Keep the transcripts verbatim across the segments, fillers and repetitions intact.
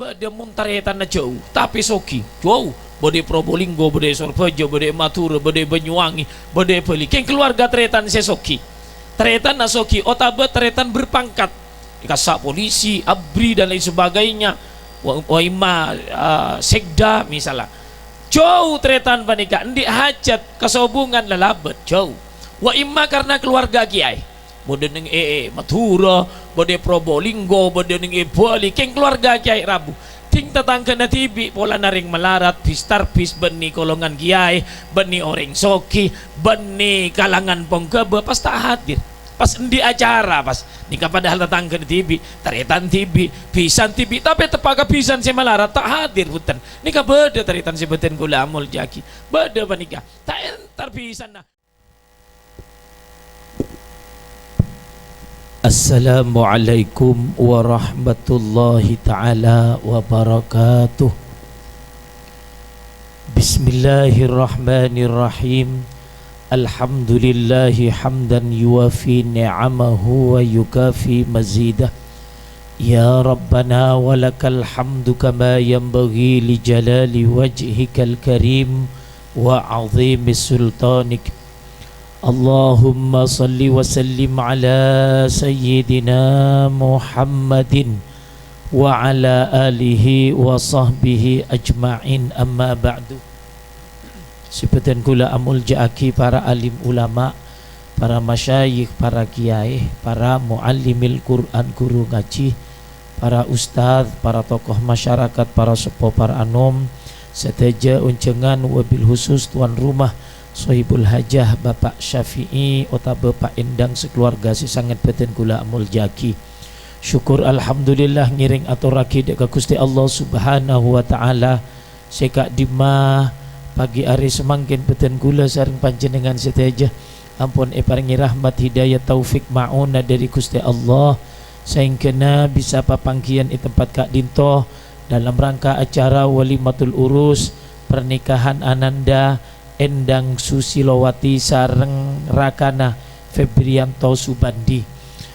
Bâdâ mon tarètanna jhâu, tapè soghi. Jhâu, bâdâ è Probolinggo, bâdâ è Sorbhâjâ, bâdâ è Madhurâ, bâdâ è Banyuwangi, bâdâ è Bali. Kèng kalowarga tarètan sè soghi. Tarètanna soghi otabâ tarètan berpangkat. È kassa' polisi, abri, dan lain sebagainya. Wa-, wa imma, eh, sekda, misalla. Jhâu tarètan panèka, andi' hajat, kasobhungan lalabât, jhâu. Wa imma karna kalowarga kèyaè. Bâdâ nèng è Madhurâ, bâdâ è Probolinggo, bâdâ nèng è Bali, kèng kalowarga kèyaè rabu. Ding tatangghâna dhibi' polana rèng malarat, bis-tarbis, bânnè kolongan kèyaè, bânnè orèng soghi, bânnè kalangan pongghâbâ, pas ta' hadir. Pas andi' acara, pas. Nèka padahal tatangghâna dhibi', tarètan dhibi', bisan dhibi', tapè teppa' ka bisan sè malarat ta' hadir, bhunten. Nèka bâdâ tarètan sè bhâdhân kaulâ amoljâ'aghi. Bâdâ panèka, ta' entar bisanna. Assalamualaikum warahmatullahi ta'ala wabarakatuh. Bismillahirrahmanirrahim. Alhamdulillahi hamdan yuwafi ni'amahu wa yukafi mazidah. Ya Rabbana, wa lakal hamdu kama yanbaghi li jalali wajhikal karim wa 'azimi sultanik. Allahumma shalli wa sallim ala sayyidina Muhammadin wa ala alihi wa sahbihi ajma'in, amma ba'du. Sè bhâdhân kaulâ amoljâ'aghi para alim ulama, para masyayikh, para kèyaè, para muallimil Qur'an, guru ngajhi, para ustadz, para tokoh masyarakat, para seppo, para anom, sadhâjâ onjhângan, wabil khusus tuan rumah, sohibul hajah, Bapak Syafi'i, otabâ Pa' Endang sakalowarga sè sanget bhâdhân kaulâ amoljâ'aghi. Syukur alhamdulillah ngèrèng atorraghi dâ' ka Ghustè Allah Subhanahu wa Ta'ala, sè ka'dimma pagi arè samangkèn bhâdhân kaulâ sareng panjhennengngan sadhâjâ ampon èparèngè rahmat, hidayat, taufik, ma'unah dâri Ghustè Allah, saèngghâna bisa papangghiyân è tempat ka'dinto dalam rangka acara walimatul urus pernikahan Ananda Endang Susilowati sareng rakana Febrianto Subandi.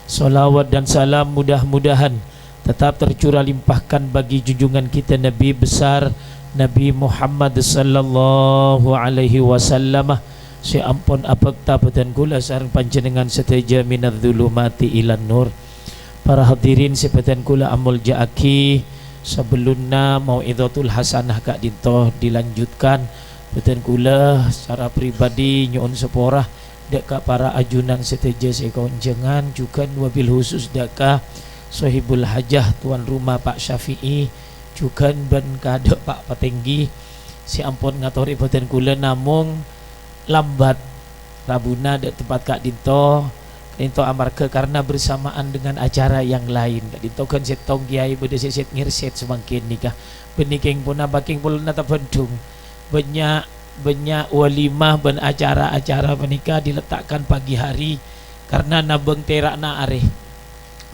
Sholawat dan salam mudah-mudahan tetap tercurah limpahkan bagi junjungan kita Nabi besar Nabi Muhammad sallallahu alaihi wasallam, sè ampon abhâkta bhâdhân kaulâ sareng panjhennengngan sadhâjâ minadz-dzulumati ilan nur. Para hadirin sè bhâdhân kaulâ amoljâ'aghi, sabellunna mau'idhatul hasanah ka'dinto dilanjutkan, bhâdhân kaulâ secara pribadi nyo'on sapora dâ' ka para ajunan sadhâjâ sè kaonjhângan, jhughân wabil khusus dâ' ka sohibul hajah tuan rumah Pa' Syafi'i, jhughân bân kadâ' Pa' Patèngghi sè ampon ngatorè bhâdhân kaulâ namong lambat rabuna dâ' tempat ka'dinto, ka'dinto amarghâ karena bersamaan dengan acara yang lain. Ka'dinto ghân sèttong kèyaè bâdâ sè sèt-ngèrsèt samangkèn nèka. Bânnè kèng ponapa kèng polana tabhândhung. Bânnya', bânnya' walimah bân acara-acara panèka diletakkan pagi hari karena nabâng tera'na arè.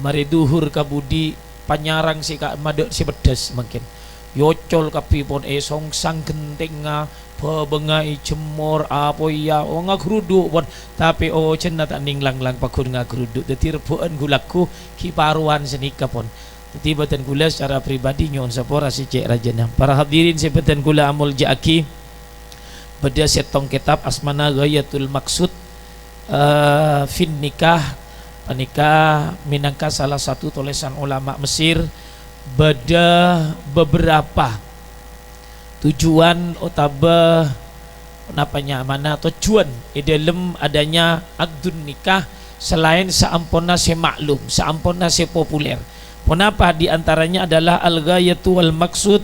Marè dhuhur ka budi panyarang sè ka-, madâ' sè peddhâs mangkèn. Yocol kabbhi pon èsongsang ghentèngnga, bâbângnga èjemmor, apoyya, oh, ngagruduk pon. Tapè ojhânna ta' nèng lang-lang pagghun ngagruduk. Dhâddhi rebbhu'ân ghu-lagghu ghi' parowan sanèka pon. Dhâddhi bhâdhân kaulâ secara pribadi nyo'on sapora sè cè' rajâna. Para hadirin sè bhâdhân kaulâ amoljâ'aghi, bâdâ sèttong kètab asmana Ghayatul Maqsud, eh, fin Nikah, panèka mènangka salah satu tolèsan ulama Mesir, bâdâ beberapa tujuan otabâ ponapa nyamana tojjhuwân è dâlem adanya akdun nikah salaèn saamponna sè ma'lum, saamponna sè populer. Ponapa? Di antaranya adalah al-ghayatu wal maqsud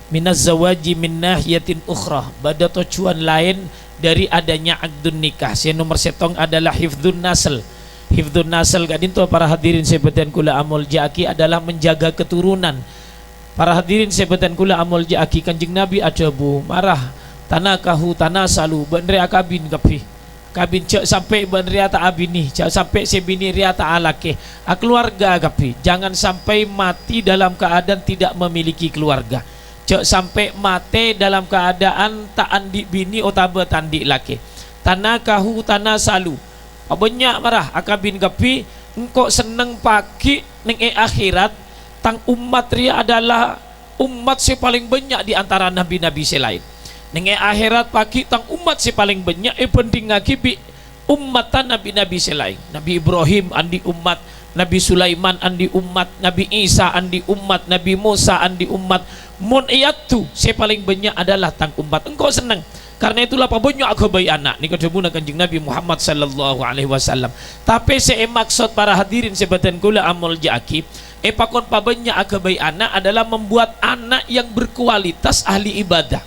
minaz zawaji min nahiyatin ukhra. Bâdâ tojjhuwân laèn dâri adanya akdun nikah. Sè nomer sèttong adalah hifdzun nasl. Hifdzun nasl ka'dinto, para hadirin sè bhâdhân kaulâ amoljâ'aghi, adalah menjaga keturunan. Para hadirin sè bhâdhân kaulâ amoljâ'aghi, Kanjeng Nabi adhâbu, "Mara, tanakahu tanasalu, bân rèya akabin kabbhi. Kabin, jhâ' sampè' bân rèya ta' abinè, jhâ' sampè' sè binè rèya ta' alakè. Akalowarga kabbhi, jangan sampai mati dalam keadaan tidak memiliki keluarga. Jhâ' sampè' matè dalam keadaan ta' andi' binè otabâ ta' andi' lakè. Tanakahu tanasalu." Abânnya' mara akabin kabbhi, engko' senneng paghi' neng è akhèrat, tang ommat rèya adalah Ommat sè palèng bânnya' di antara nabi-nabi sè laèn. Neng è akhèrat pagghi' tang ommat sè palèng bânnya' èbhândhingngaghi bi' ommatta nabi-nabi sè laèn. Nabi Ibrahim andi' ommat, Nabi Sulaiman andi' ommat, Nabi Isa andi' ommat, Nabi Musa andi' ommat. Mon èaddhu, sè palèng bânnya' adalah tang ommat. Engko' senneng. Karena itulah pabânnya' aghâbây ana'. Nèka dhâbuna Kanjeng Nabi Muhammad sallallahu alaihi wasallam. Tapè sè èmaksod para hadirin sè bâdhân kaulâ amolja'aghi, èpakon pabânnya' aghâbây ana' adalah membuat anak yang berkualitas ahli ibadah.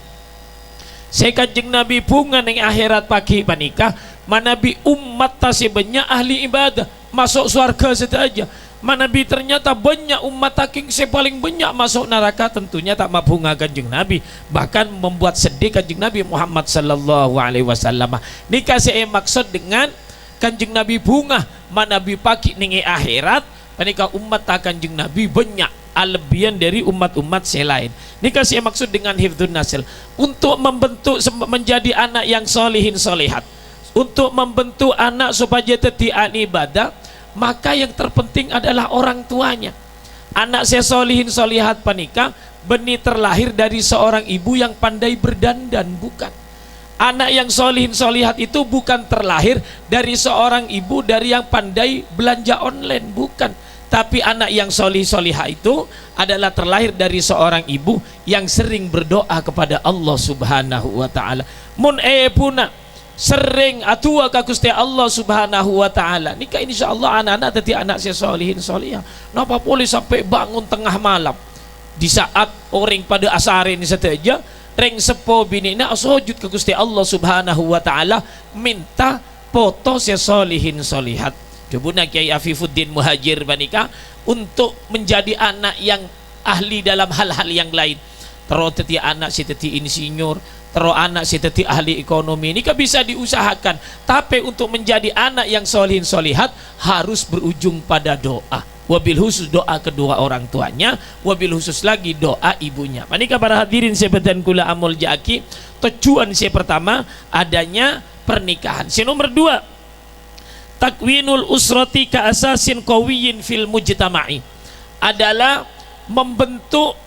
Sè Kanjeng Nabi bhunga neng akhèrat pagghi' panèka, manabi ommatta sè bânnya' ahli ibadah, maso' sowarghâ sadhâjâ. Manabi ternyata bânnya' ommatta kèng sè palèng bânnya' maso' naraka, tentunya ta' mabhunga Kanjeng Nabi, bahkan membuat sedih Kanjeng Nabi Muhammad sallallahu alaihi wasallam. Nèka sè èmaksod dengan Kanjeng Nabi bhunga, manabi pagghi' neng è akhèrat, panèka ommatta Kanjeng Nabi bânnya', alebbiyân dhâri ommat-ommat sè laèn. Nèka sè èmaksod dengan hifdzun nasl. Untuk membentuk sem-, menjadi anak yang solihin solihat, untuk membentuk anak supaya dhâddhi ahli ibadah, maka yang terpenting adalah orang tuanya. Ana' sè solihin solihat panèka bânnè terlahir dari seorang ibu yang pandai berdandan, bukan? Anak yang solihin solihat itu bukan terlahir dari seorang ibu dari yang pandai belanja online, bukan. Tapi anak yang solih solihah itu adalah terlahir dari seorang ibu yang sering berdoa kepada Allah Subhanahu wa Ta'ala. Mon èbhuna serrèng adu'a ka Ghustè Allah Subhanahu wa Ta'ala, nèka insyaallah ana'-ana' dhâddhi ana' sè solihin solihah. Napa polè sampè' bângon tengah malam? Di saat orèng padâ asarèn sadhâjâ, rèng seppo binè'na asojud ka Ghustè Allah Subhanahu wa Ta'ala, mènta poto sè solihin solihat. Dhâbuna Kiai Afifuddin Muhajir panèka, untuk menjadi anak yang ahli dalam hal-hal yang lain. Terro dhâddhi ana' sè dhâddhi insinyur, terro ana' sè dhâddhi ahli ekonomi. Nèka bisa diusahakan. Tapè untuk menjadi anak yang solihin solihat harus berujung pada doa. Wabil khusus doa kedua orang tuanya, wabil khusus lagi doa ibunya. Panèka para hadirin sè bâdhân kaulâ amolja'aghi, tojjhuwân sè pertama adanya pernikahan. Sè nomer dua, takwinul usrati ka asasin qawiyyin fil mujtama'i, adalah membentuk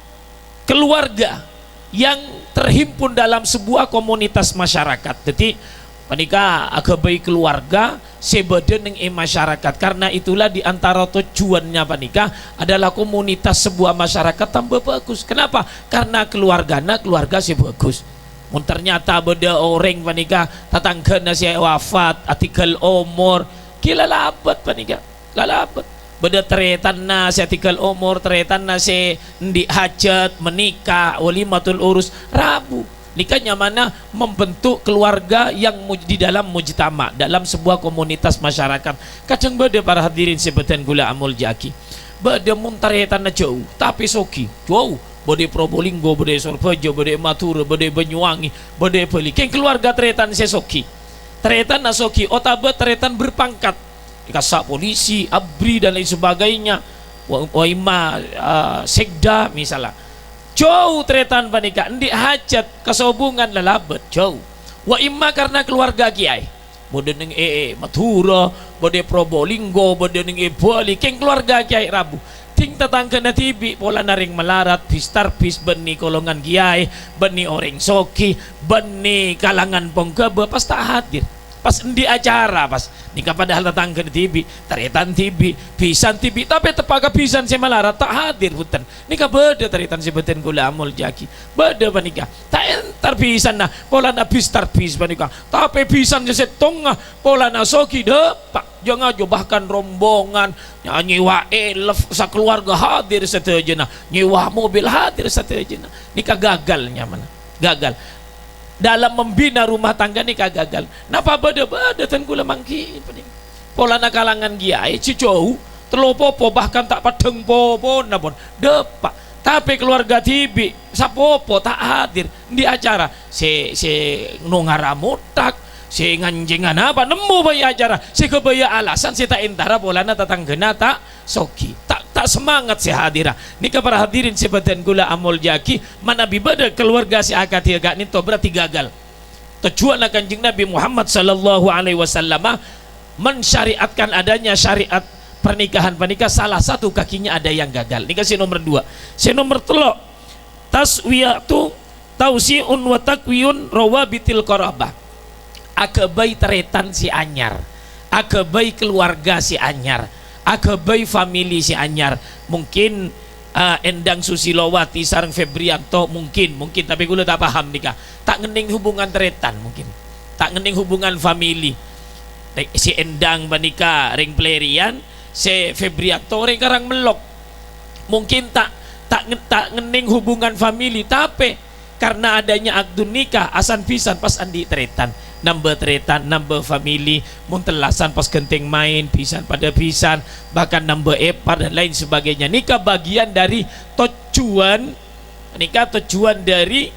keluarga yang terhimpun dalam sebuah komunitas masyarakat. Dhâddhi, panèka aghâbây keluarga sè bâdâ neng è masyarakat. Karena itulah di antara tojjhuwânnya panèka adalah komunitas sebuah masyarakat tambah bagus. Kenapa? Karena keluargana keluarga sè bagus. Mon ternyata bâdâ orèng panèka tatangghâna sè wafat, atèghâl omor, ghi' lalabât panèka. Lalabât. Bâdâ tarètanna sè atèghâl omor, tarètanna sè andi' hajat, menikah, walimatul urus, rabu. Nèka nyamana membentuk keluarga yang muj-, di dalam mujtama', dalam sebuah komunitas masyarakat. Kadhâng bâdâ para hadirin sè bâdhân kaulâ amolja'aghi. Bâdâ mon tarètanna jhâu, tapè soghi. Jhâu. Bâdâ è Probolinggo, bâdâ è Sorbhâjâ, bâdâ è Madhurâ, bâdâ è Banyuwangi, bâdâ è Bali. Kèng keluarga tarètan sè soghi. Tarètanna soghi, otabâ tarètan berpangkat. Dikasa polisi, abri, dan lain sebagainya. Wa-, wa imma, eh, sekda, misalnya. Jhâu tarètan panèka, andi' hajat, kasobungan lalabât, jhâu. Wa imma karena keluarga kiai. Bâdâ neng è, è Madhurâ, bâdâ è Probolinggo, bâdâ neng è Bali, kèng keluarga kiai rabu. Dhing tatangghâna dhibi' polana rèng malarat, bis tarbis, bânnè golongan kiai, bânnè orèng soghi, bânnè kalangan pongghâbâ, pas ta' hadir. Pas andi' acara, pas. Nèka padahal tatangghâna dhibi', tarètan dhibi', bisan dhibi', tapè teppa' ka bisan sè malarat ta' hadir, bhunten. Nèka bâdâ tarètan sè bâdhân kaulâ amolja'aghi. Bâdâ panèka. Ta' entar bisanna, polana bis tarbis panèka. Tapè bisan sè sèttonga, polana soghi dâpa'. Jhâ' ngajhâ bahkan rombongan, nya-, nyèwa elf sakeluarga hadir sadhâjâna, nyèwa mobil hadir sadhâjâna. Nèka gagal nyamana. Gagal. Dalam membina rumah tangga nèka gagal. Napa bâdâ? Bâdâ, dhân kaulâ mangghi panèka. Polana kalangan kiai sè jhâu, tello popo, bahkan ta' peddhâng popona pon. Dâpa'. Tapè keluarga dhibi', sapopo ta' hadir. Andi' acara? Sè, sè nongara mothak, sè ngancènga napa, nemmo bhâi acara. Sè ghâbâyâ alasan sè ta' entara polana tatangghâna ta' soghi. Ta', ta' semangat sè hadirra. Nèka para hadirin sè bâdhân kaulâ amolja'aghi, manabi bâdâ keluarga sè akadhi ka'dinto berarti gagal. Tojjhuwânna Kanjeng Nabi Muhammad sallallahu alaihi wasallama mensyariatkan adanya syariat pernikahan panèka salah satu kakinya ada yang gagal. Nèka sè nomer dua. Sè nomer tello', Taswiyatu tausi'un wa takwiyun rawabitil qarabah. Aghâbây tarètan sè anyar, aghâbây kaluwarga sè anyar, aghâbây famili sè anyar. Mungkin, eh, Endang Susilowati sareng Febrianto, mungkin, mungkin, tapè kaulâ ta' paham nèka. Ta' ngennèng hubungan tarètan, mungkin. Ta' ngennèng hubungan famili. Rè-, sè Endang panèka rèng Plèrian, sè Febrianto rèng Karangbellok. Mungkin ta', ta' nge-, ta' ngennèng hubungan famili, tapè karena adanya akdun nikah, asan-bisan pas andi' tarètan, nambâ tarètan, nambâ famili, mon tellasan pas ghântèng maèn, bisan padâ bisan, bahkan nambâ èpar dan lain sebagainya. Nèka bagian dari tujuan, nèka tujuan dari,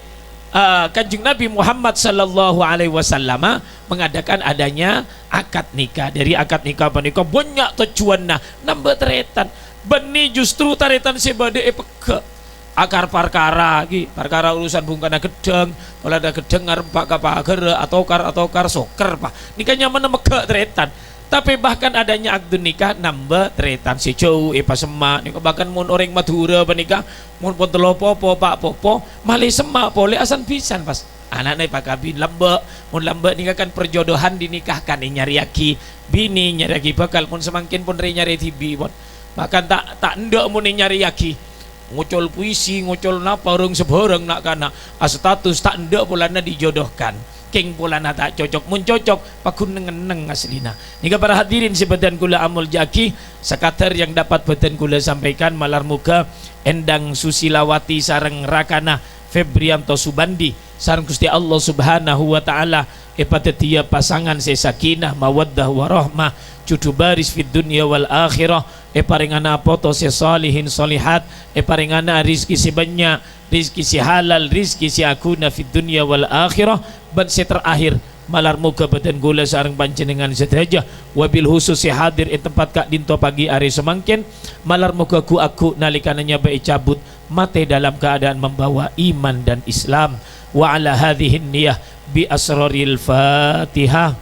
eh, Kanjeng Nabi Muhammad sallallahu alaihi wasallam mengadakan adanya akad nikah. Dari akad nikah panèka bânnya' tujuanna, nambâ tarètan. Bânnè justru tarètan sè bâdâ è pegghâ'. Akar parkara ghi, parkara urusan bhungkana ghedhâng, polana ghedhâng ngarempa' ka paghârâ, atokar-atokar sokèr, pa. Nèka nyamana megghâ' tarètan. Tapè bahkan adanya akdun nikah nambâ tarètan sè jhâu èpasemma'. Nèka bahkan mon orèng Madhurâ panèka, mon pon tello popo, pa' popo, malè semma' polè asan-bisan pas ana'na èpakabin lambâ'. Mon lambâ' nèka kan perjodohan dinikahkan, ènyarèyaghi binè, nyarèyaghi bhâkal. Mon samangkèn pon rè-nyarè dhibi' pon. Bahkan ta', ta' endâ' mon ènyarèyaghi. Ngocol puisi, ngocol napa, orèng sabhârâng na'-kana', astatus ta' endâ' polana dijodohkan. Kèng polana ta' cocok. Mon cocok, paghun neng-enneng aslina. Nèka para hadirin sè bâdhân kaulâ amoljâ'aghi, sakadar yang dapat bâdhân kaulâ sampaikan, malar moghâ Endang Susilawati sareng rakana Febrianto Subandi sareng Ghustè Allah Subhanahu wa Ta'ala èpadhâddhiyâ pasangan sè sakinah, mawaddah, warahmah, judhu baris fid dunya wal akhirah, èparèngana poto sè shalihin shalihat, èparèngana rizki sè bânnya', rizki sè halal, rizki sè aghuna fid dunya wal akhirah, bân sè terakhir, malar moghâ bâdhân kaulâ sareng panjhennengngan sadhâjâ, wabil khusus sè hadir è tempat ka'dinto pagi arè samangkèn, malar moghâ ghu'-aghu' nalèkana nyabâ ècabut, matè dalam keadaan membawa iman dan Islam. Wa ala hadzihin niyah bi asraril Fatihah.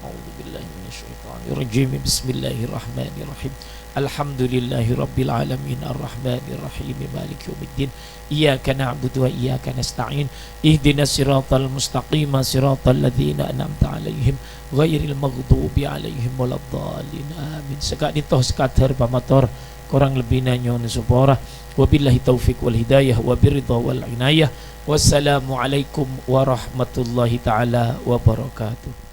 A'udzubillahi minasyaitonirrajim. Bismillahirrahmanirrahim. Alhamdulillahirabbil alamin, arrahmanirrahim, maliki yaumiddin. Iyyaka na'budu wa iyyaka nasta'in. Ihdinas siratal mustaqim, siratal ladzina an'amta 'alaihim, ghairil maghdubi 'alaihim waladdallin. Amin. Saka'dinto sakadhâr pamator, korang lebbina nyo'on sapora. Wabillahi taufiq wal hidayah, wabiridha wal inayah. Wassalamualaikum warahmatullahi ta'ala wabarakatuh.